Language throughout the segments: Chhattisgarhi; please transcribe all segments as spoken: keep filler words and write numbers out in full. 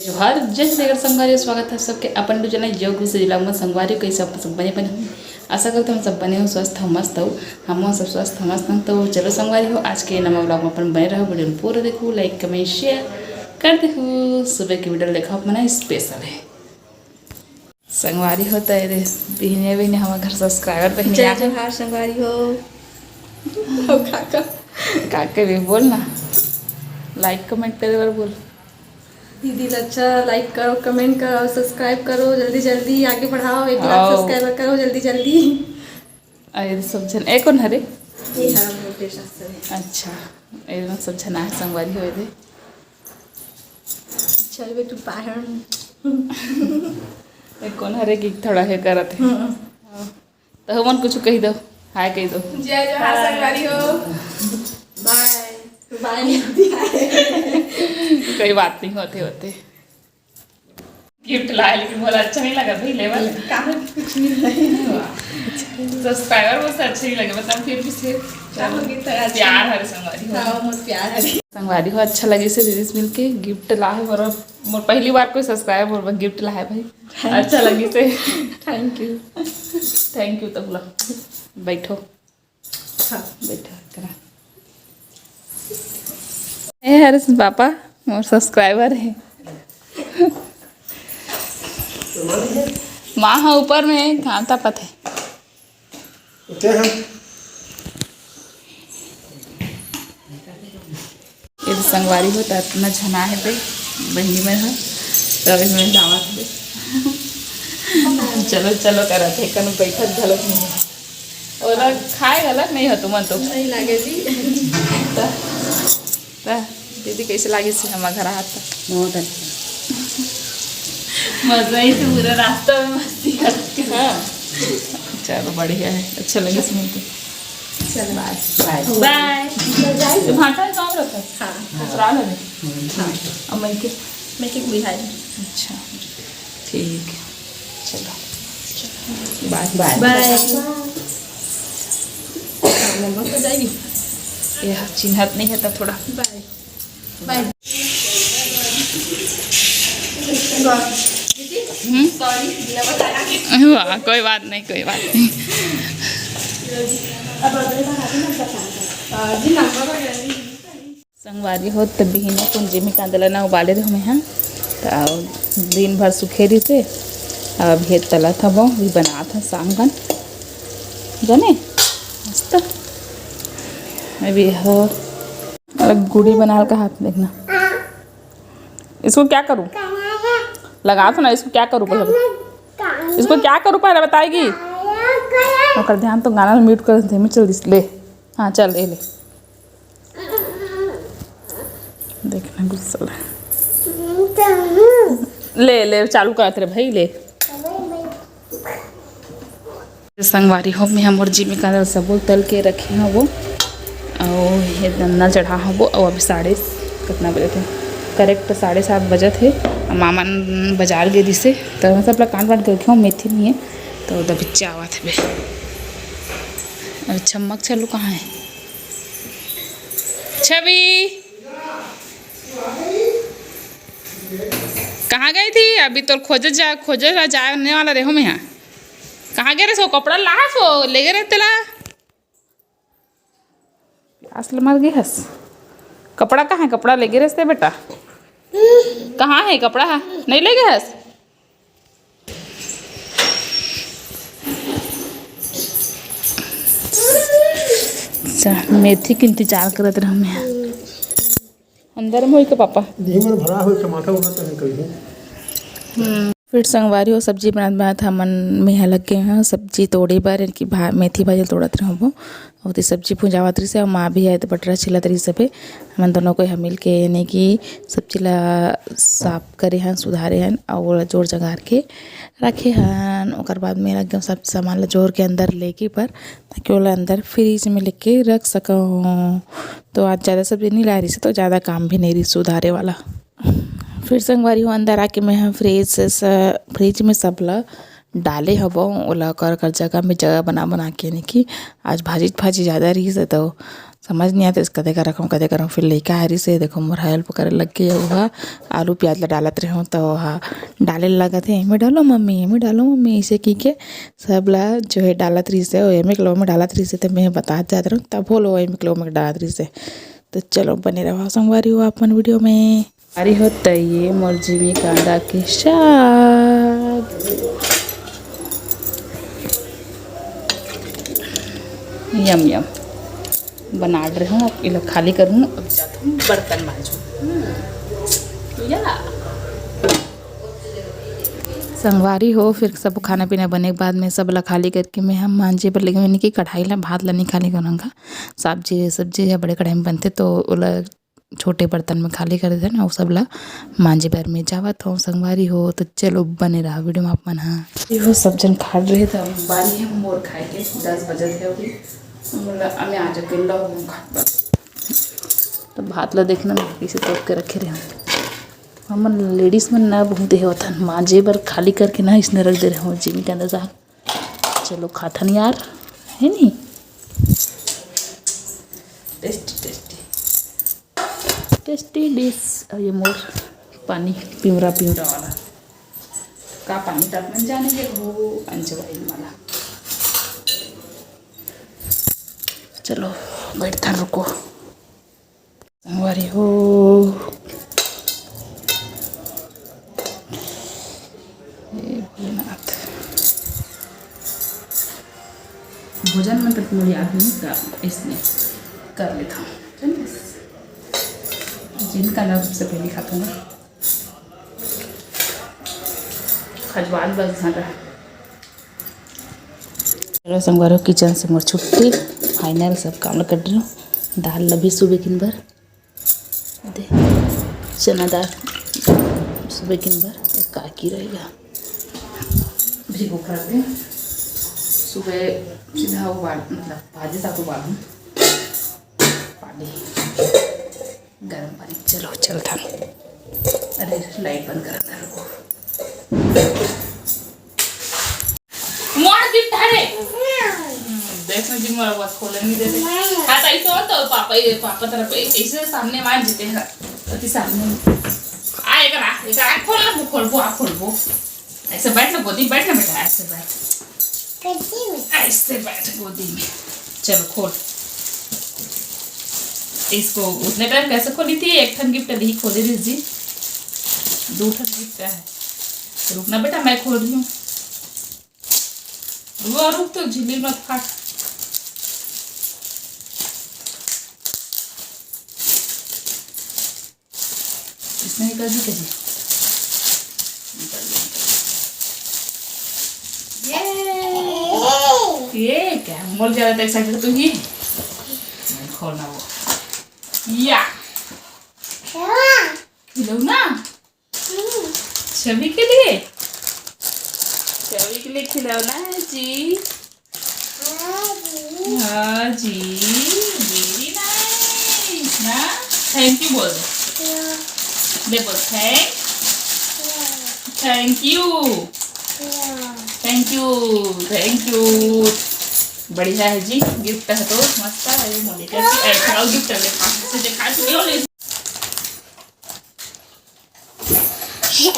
जोहार, जय छत्तीसगढ़ संगवारी हो, स्वागत है सबके अपन YouTube चैनल योग विषय जिला में। संगवारी हो, कैसे आप सब बने बने हो? आशा करते हम सब बने हो, स्वस्थ हो, मस्त हो। हम सब स्वस्थ हो, मस्त हो। तो चलो संगवारी हो, आज के नवा vlog में अपन बने रहो, वीडियो में पूरा देखो, like, comment, share कर दे हो। सुबह की वीडियो देखो, अपना स्पेशल है संगवारी हो। तो ये दे, बिहनिया बिहनिया हमारे घर सब्सक्राइबर बहनिया जय है। जोहार संगवारी हो। अब काका। काके भी बोल ना, लाइक कमेंट करे बर बोल। दीदी ला अच्छा लाइक करो, कमेंट करो, सब्सक्राइब करो, जल्दी जल्दी आगे बढ़ाओ, एक लाख आओ। सब्सक्राइबर करो जल्दी जल्दी। अरे सब झन, ए कौन हरे? ये हमारा मोटे सासु है। अच्छा, ए सब झन आए संगवारी हो दे। चल बे तू पाहन। ए कौन हरे कि थोड़ा हे करत है। हम्म। हाँ। तो हमन कुछ कह दो, हाय कह दो। जय जोहार संगवारी हो। बाय। बाय। कोई बात नहीं, होते होते। गिफ्ट लाए, लेकिन बोला अच्छा नहीं लगा भाई, लेवल। कहाँ कुछ नहीं लगा। सब्सक्राइबर मुझसे अच्छे नहीं लगे, मतलब फिर भी से का हो गया था, अच्छा। प्यार हरे संगवारी हो। हाँ, मोर प्यार हरे। संगवारी हो, अच्छा लगे से दीदी से मिलके गिफ्ट ला है, मोर, मोर पहली बार कोई सब्सक्राइबर मोर गिफ्ट ला है भाई। Thank अच्छा you। लगे से। Thank you। Thank you तो बोला। बैठो। हाँ। बैठो, करा। ए हरीश पापा, मोर सब्सक्राइबर है। माँ हा ऊपर में, कहाँ ता पता है? उठे हैं। ये तो संगवारी हो, त इतना झना है बे, बहिनी में है, तो अभी मैं जावत है। चलो, चलो करत है, कनु बैठत घलत नहीं है। ओला खाए घलत नहीं हो तुमन तो। नहीं लागे जी। त, त दीदी कैसे लागे से हमार घर आत? बहुत अच्छा। मजा ही से पूरा रास्ता में मस्ती करत के। हाँ। चलो बढ़िया है, अच्छा लगे से मिलते। चलो। बाय। बाय। बाय। तो भाटा काम रखा? हाँ। ससुराल है? हाँ। अब मैं के? मैं के बिहारी। अच्छा। ठीक। चलो। बाय। बाय। बाय। मम्मा को जाएगी? ये चिन्हत नहीं है तो थोड़ा। बाय। बाय। हम्म? सॉरी, बिना बताया। वाह, कोई बात नहीं, कोई बात नहीं। संगवारी हो, त बिहनिया कुन जिमी कांदा ल ना उबाले रहे हमें, हाँ। त दिन भर सुखे रहिसे, अब हे तलत हबो, भी बनात ह शाम कन। जाने? मस्त। अभी हो, अलग गुड़ी बना का हाथ देखना। इसको क्या करूँ? लगा तो ना, इसको क्या करूँ पहले? इसको क्या करूँ पहले बताएगी? ओकर ध्यान तो गाना म्यूट कर दे, मैं चल दिस, ले। हाँ, चल, ए ले। देखना गुस्सा ले। ले, ले, चालू करत रे भाई, ले। संगवारी हो, मैं हमर जिमी कांदा सबो तल के रखे हवो, अउ ये नन्ना चढ़ा हवो, अउ अभी साढ़े, कितना बजे थे? करेक्ट साढ़े सात बजत हे। अउ मामा मन बाजार गे दिसे, त मैं सब ला काट वाट के रखे हूँ, मेथी नहीं है, तो दबिच्चा आवत हे बे। अउ छम्मक छल्लू कहाँ है? छवि, कहाँ गई थी? अभी तो खोजे जा, खोजे ला जाने वाला रहे हो मैं यहाँ। कहाँ गए रहे सो? कपड़ा ला सो, ले गए रहे तेला। प्यास ले मर गई हस। कपड़ा कहाँ है? कपड़ा ले गए रहे बेटा। कहाँ है कपड़ा? नहीं ले गए हस? अच्छा, मेथी के इंतजार करत रहा मैं। अंदर में होई के पापा? जी, मन भरा होई, टमाटर वमाटर निकल गए। फिर संगवारी हो, सब्जी बनात बनात हमन मेहा लग गए हैं। सब्जी तोड़े बर, यानी कि भा-, मेथी भाजी तोड़त रहबो। अउ ओती सब्जी भुंजावत रहिस हे, अउ माँ भी आए त बटरा छिलत रहिस हे। हमन दोनों कोई ह मिल के, यानी कि सब्जी ला साफ करे हन, सुधारे हन, अउ ओला जोर जगार के रखे हन। ओकर बाद में लग गए सब सामान ला जोर के अंदर लेके बर, ताकि ओला अंदर फ्रिज में लेके रख सकूँ। तो आज ज़्यादा सब्जी नहीं लाए रहिस, तो ज़्यादा काम भी नहीं रहिस सुधारे वाला। फिर संगवारी हो, अंदर आके मैं ह फ्रिज से स-, फ्रिज में सब ला डाले हबो, ओला ओकर, ओकर जगह में जगह बना, बना के, यानी कि आज भाजी, भाजी ज़्यादा रहिस हे, तो समझ नहीं आते, कदे का रखूँ, कदे का रखूँ। फिर लइका आ रहिस हे, देखो, मोर help करे लग गे। ओहा आलू प्याज ला डालत रहे हूँ, तो ओहा डाले लगत हे, "एमे डालो मम्मी, एमे डालो मम्मी," ऐसे की के सब ला जो है डालत रहिस हे, एमे के लो में डालत रहिस हे, तो मैं बतात जात रहूँ, तब हो लो एमे के लो में डालत रहिस हे। तो चलो, बने रहो संगवारी हो अपन video में। अरे हो, त ये मोर जिमी कांदा के साग। यम यम। बना रहे हूँ, अब इला खाली करूँ, अब जाता हूँ बर्तन मांजू। हम्म। या। संगवारी हो, फिर सब खाना पीना बने के बाद में सब ला खाली करके मैं हम मांजे बर लगे, यानी कि कढ़ाई ला, भात ला नहीं खाली करंगा। सब्जी, सब्जी ह बड़े कढ़ाई में बनथे, तो ओला छोटे बर्तन में खाली कर देथे ना, वो सब ला मांजे बर में जावत हूँ संगवारी हो। तो चलो, बने रहा video में आप मन हा। ये हो, सब जन खा रहे, तो अब बारी है मोर खाए के, दस बजत हे अभी। मोला, अब मैं आ जाके लहू खात बा। तो भात ला देखना, मैं कैसे तोप के रखे रहे हूँ। हमन ladies मन ना बहुत हे होथन, मांजे बर खाली करके ना इसने रख दे रहे हूँ, जिमी कांदा साग। चलो खाथन यार, है नी? Tasty, tasty, tasty dish। अब ये मोर पानी पिंवरा पिंवरा वाला, का पानी तक मन जाने के हो, अजवाइन वाला। चलो, बैठथन, रुको। संगवारी हो, हे भोलेनाथ। भोजन मंत्र तो मोर याद नहीं, का इसने कर लेता हूँ, जानिस? जिमी कांदा सबसे पहले खाता हूँ ना, खजवान बस घंटा। चलो संगवारी हो, kitchen से मोर छुट्टी, final सब काम ल कर रही हूँ। दाल ल भी सुबह किन बर दे, चना दाल सुबह किन बर, काकी रहेगा भिगो कर दे। सुबह सीधा उबाल, मतलब भाजी साथ उबालूँ, पानी, गरम पानी। चलो चलथन। अरे light बंद कर दे, रुको। मोर gift हरे। हम्म, देख ना जी, मोर बस खोले नहीं देते। हाँ, तो ऐसे हो तो पापा, ये पापा तरफ ऐसे सामने मान जीते हैं। अति सामने। आ, एक आ, एक आ, खोल ना, वो खोल, वो आ, खोल, वो। ऐसे बैठ ना गोदी, बैठ ना बेटा, ऐसे बैठ। गोदी में। ऐसे बैठ गोदी में। चलो खोल। इसको उतने time कैसे खोली थी? एक ठन gift अभी खोले रिस जी, दो ठन gift है। रुकना बेटा, मैं खोल रही हूँ। वो रुक तो, झिल्ली मत फाट। इसने निकाल दी कैसे? निकाल दी, निकाल दी। ये, ये क्या? मोर ज्यादा excited तो ये। नहीं खोलना वो। या। खिलौना। छवि के लिए, छवि के लिए खिलौना है जी। हाँ जी, very nice ना। Thank you बोल दे। दे बोल, thank, thank you, thank you, thank you। बढ़िया है जी, gift है तो मस्त है। ये मोनिका की, ऐसा gift है, देखा, से देखा, ले।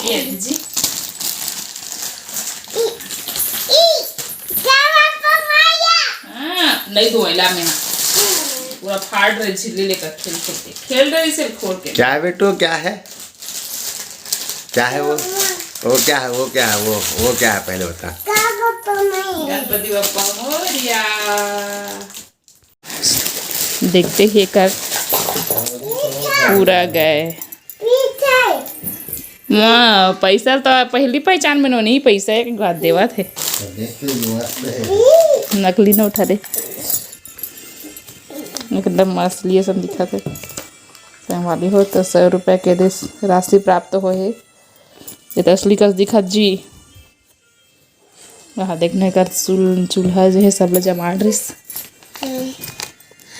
ये जी। हाँ, नहीं तो वैला में ना। पूरा फाड़ रहे झिल्ली लेकर खेल खेल के। खेल रहे इसे खोल के। क्या है बेटू, क्या है? क्या है वो? वो क्या है, वो क्या है, वो, वो क्या है, पहले बता। गणपति बप्पा मोरया। देखते ही कर पूरा गए। वाह, पैसा तो पहली पहचान में नोनी पैसा एक बात देवत है। नकली नोट हरे, एकदम असली असन दिखत है। संगवारी हो तो सौ रुपया के दे राशि प्राप्त होए हे। ये तो असली कस दिखत जी। वहाँ देखने कर चूल-, चूल्हा जो है सब ल जमा रिस।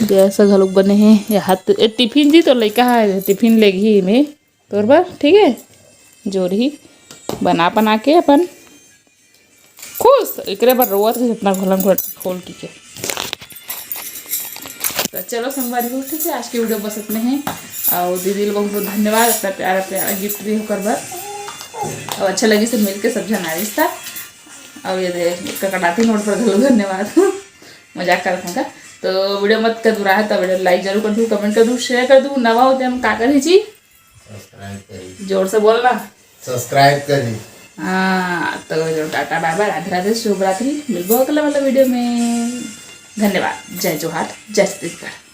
गैस घलोक बने हे। यहाँ तो ए टिफिन जी तो लइका है, टिफिन लेगही में तोर बर, ठीक है। जोरही बना बना के अपन खुश, एकरे बर रोवत हे, इतना घोलन घोल खोल की के। तो चलो संगवारी हो, ठीक है, आज के video बस इतने ही। और दीदी लोगों को धन्यवाद, इतना प्यारा प्यारा gift भी ओकर बर। और अच्छा लगिस मिल के सब झन आइस ता। और ये दे ककड़ाती नोट पर घलो धन्यवाद। मजाक करत हंव का। तो video मत कर दूरा है, तो video like जरूर कर दू, comment कर दू, share कर दू। नवा होते हम का करी जी, सब्सक्राइब करी। जोर से बोलना। सब्सक्राइब करी। हाँ, तो जो टाटा बाय बाय, राधे राधे, शुभ रात्रि, मिलबो अगला वाला video में। धन्यवाद, जय जोहार, जय छत्तीसगढ़।